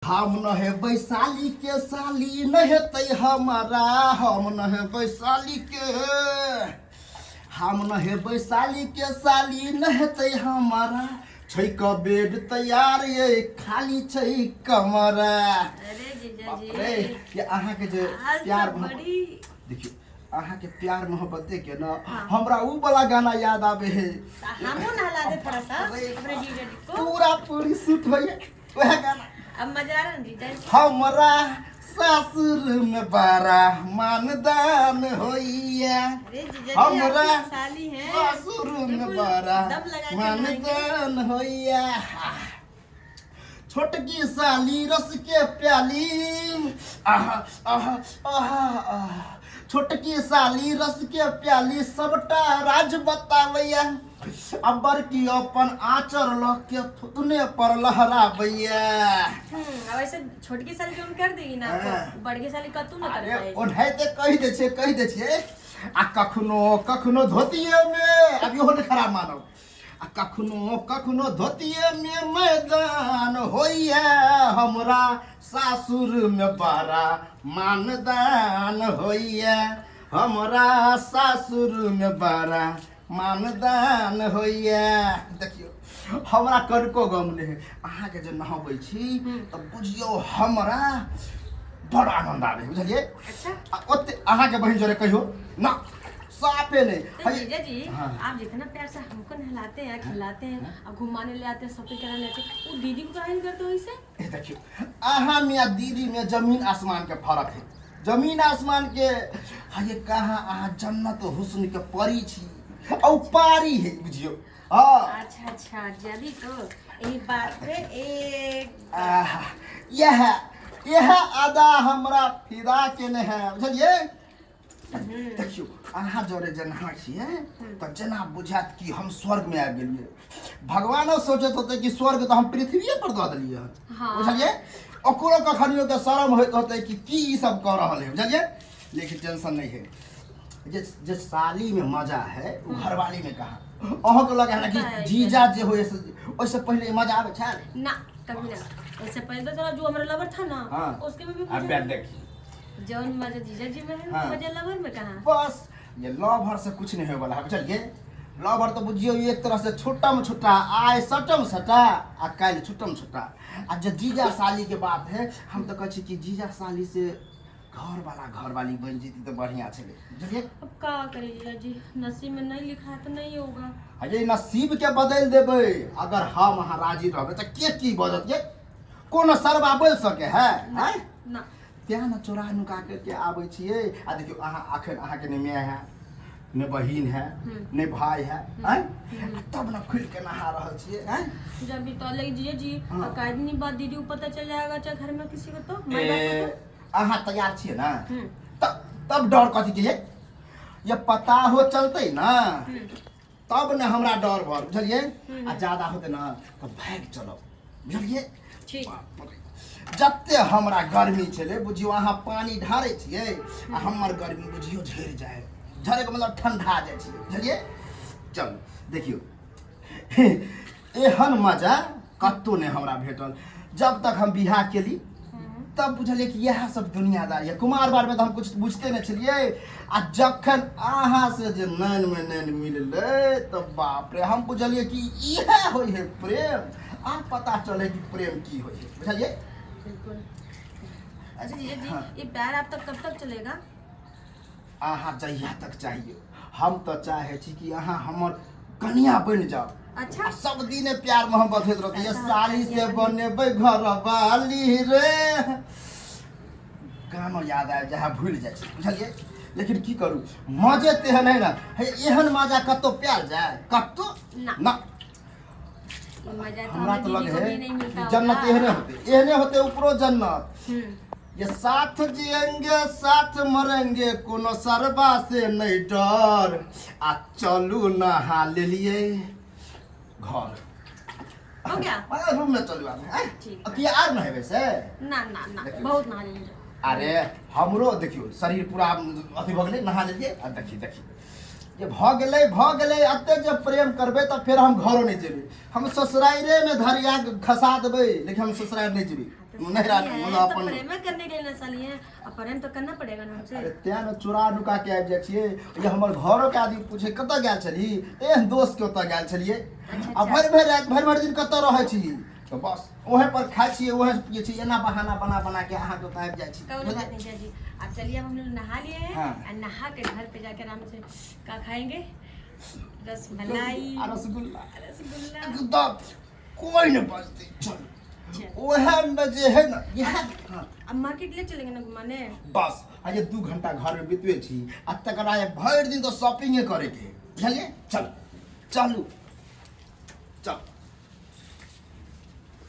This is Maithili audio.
हम नहेबै साली के साली नहेतै हमरा, हम नहेबै साली के, हम नहेबै साली के साली नहेतै हमरा, छै क बेड तैयार ये खाली छै कमरा। अरे जीजा बाप जी, रे, ये अहाँके जे आज प्यार तो मोहब्बत बड़ी देखियौ, अहाँके प्यार मोहब्बत देख के ना हमरा उ वाला गाना याद आबे है। हमहूँ नहला दे थोड़ा सा अपने जीजा जी को। पूरा पूरी सूट होइए वह गाना। अब मजा आ रहा है जीजा जी। हमरा सासुर में बड़ा मानदान होइया। अरे जीजा जी, हमरा आपकी साली है सासुर में बिल्कुल बड़ा दम लगा के नहाएंगे। मानदान होइया। छोटकी साली रस के प्याली, आहा आहा आहा आहा। छोटकी साली रस के प्याली सबटा राज बतावैया, अब बड़की अपन आचर ल के थुतने पर लहराबैया। अब ऐसे छोटकी साली जो कर देगी ना आपको, हाँ। बड़की साली कतू ना कर अरे पाएगी। ओनाहिते कहि दै छियै, कहि दै छियै। आ कखनो कखनो धोतिए मे, अब इहो नहि खराब मानब, आ कखनो कखनो धोतिए मे मैदान होइया, हमरा सासुर मे बड़ा मानदान होइया, हमरा सासुर मे बड़ा मानदान होइया। देखियौ, हमरा कनको गम नहि है। अहाँके जे नहबै छी तऽ बुझियौ हमरा बड़ आनन्द आबै है, बुझलियै? अच्छा। आ ओते अहाँके बहिन जोरे कहियो ना साफे नहीं। तो जीजा जी, हाँ। आप जितना प्यार से हमको नहलाते हैं, खिलाते हैं और घुमाने ले आते हैं, शॉपिंग कराने ले आते हैं, वो दीदी को काहे नहीं करते हो इसे? ए देखियो, अहाँ में आ दीदी में जमीन आसमान के फर्क है, जमीन आसमान के। हाँ, ये कहाँ अहाँ जन्नत हुस्न के परी छी और पारी है, बुझियो। हाँ। अच्छा अच्छा, जभी तो यही बात पे एक आहा, यह अदा हमरा फिदा केने है, बुझलियै? देखियौ, अहाँ जरे जेना छियै तऽ जेना बुझायत कि हम स्वर्गमे आबि गेलियै। भगवानो सोचैत होतै कि स्वर्ग तऽ हम पृथ्वीए पर दऽ देलियै हन। बुझलियै? ओकरो कखनियो के शरम होइत होतै कि की ई सब कऽ रहल है, बुझलियै? लेकिन टेंशन नहीं है। जे जे साली में मजा है वो घरवाली में कहाँ। अहाँके लगे है ना कि जीजा जे होय से ओहिसँ पहिले मजा आबै छल? ना, कभी ना। उससे पहले तो चलो जो हमारा लवर था ना, उसके में भी अब मजा देखिए, जौन मजा जीजा जी में है, मजा लवर में कहाँ। बस ये लवर से कुछ नहीं होने वाला है, बुझलियै? लवर तो बुझियौ एक तरह से छोटम छोटा, आइ सटम सटा आ काल्हि छुटम छुटा। आ जे जीजा साली के बात है, हम तो कहै छी कि जीजा साली से घर वाला घर वाली बनि जेती तऽ बढ़िया छलै, बुझलियै? अब का करे जीजा जी, नसीब में नहीं लिखा है तो नहीं होगा। आ ये नसीब के बदलि देबै अगर हम अहाँ राजी रहबै तऽ के की बजत? ये कोनो सरबा बोलि सके है? आँय? ना। तेँ ने चोरा नुका करके आबै छियै। आ देखियौ, अहाँ अखन अहाँके नहि माय है, ने बहिन है, ने भाई है, आँय? आ तब ने खुलि के नहा रहल छियै, आँय? जब भी तो लेकिन जीजा जी, काहे दिन बाद दीदी को पता चल जाएगा चाहे घर में किसी को तो माय बाप को ए, तो अहाँ तैयार छियै ने? तब तब डर कथी के? ये पता हो चलतै ना तब ने हमरा डर भर, बुझलियै? आ ज्यादा होतै ना तऽ भागि चलब, बुझलियै? ठीक। बाप रे, जते हमरा गर्मी छलै, बुझियौ अहाँ पानि ढारै छियै आ हमर गर्मी बुझियौ झड़ि जाइ, झड़ैके मतलब ठंडा जाइ छियै, बुझलियै? चलू देखियौ, एहन मजा कतहु नहि हमरा भेटल। जब तक हम बियाह केली तब बुझलियै कि इएह सब दुनियादारी है। कुमार बारमे तऽ हम कुछ बुझते नहि छलियै। आ जखन अहाँ से जे नैन में नैन मिललै तऽ बाप रे, हम बुझलियै कि इएह होइ है प्रेम। आब पता चलै कि प्रेम की होइ है, बुझलियै? बिल्कुल। अच्छा जीजा जी, हाँ। ये प्यार आप तक कब तक चलेगा? अहाँ जहिया तक चाहिए। हम तऽ चाहै छी कि अहाँ हमर कनिया बनि जाउ। अच्छा। आ सब दिने प्यार मोहब्बत होइत रहतै। ये अच्छा, साली से कनिया बनि- बनेबै घर वाली रे, गानो याद आबि जाइ है, भूलि जाइ छी, बुझलियै? लेकिन की करू, मजे तेहन है ना हे, एहन मजा कतौ पायल जाय कतौ? ना। ना। ये मजा तो हमरा हमें तऽ दीदी लगे को है भी नहीं मिलता कि जन्नत होगा। एहने होते, एहने होते ऊपरो जन्नत। ये साथ जिएंगे साथ मरेंगे, कोनो सरबा से नहीं डर। आ चलू नहा लेलिए घर। हो गया? अरे रूम में चलू आब, आँय? ठीक। आ किया आर नहेबै से? ना ना ना। देखियौ। बहुत नहा लेलिए। अरे हमरो देखियौ शरीर पूरा अथी भऽ गेलै, नहा लेलिए। आ देखी देखी, जे भऽ गेलै भऽ गेलै। एते जे प्रेम करबै तऽ फेर हम घरो नहि जेबै। हम ससुराइरे मे धरिया खसा देबै, लेकिन हम ससुरारि नहि जेबै। तो नहिरा साली है, मतलब तो अपन प्रेम करने के लिए ना साली है, अब प्रेम तो करना पड़ेगा ना हमसे। अरे तें ने चोरा नुका के आबि जाइ छियै जे हमर घरो के आदमी पूछे कतऽ गेल छलही, एहन दोस्त के ओतऽ गेल छलियै। आ भरि भरि राति भरि भरि दिन कतऽ रहै छी, तऽ बस ओहे पर खाइ छियै, ओहे पियै छियै, एना बहाना बना बना के अहाँके ओतऽ आबि जाइ छी। कौनो बात नहीं जी, आप चलिए, अब हम लोग नहा लिए हैं। हाँ। और नहा के घर पे जाके आराम से का खाएंगे? रसमलाई। आ रसगुल्ला। रसगुल्ला। एकदम कोई नहीं बचते, चल। चल। ओहे में जे है ना इएह। हाँ। अब मार्केट ले चलेंगे ना घुमाने? बस आ जे 2 घंटा घर में बितवे छी आ तकर बाद भरि दिन तो शॉपिंगे करे के, बुझलियै? चल चलू।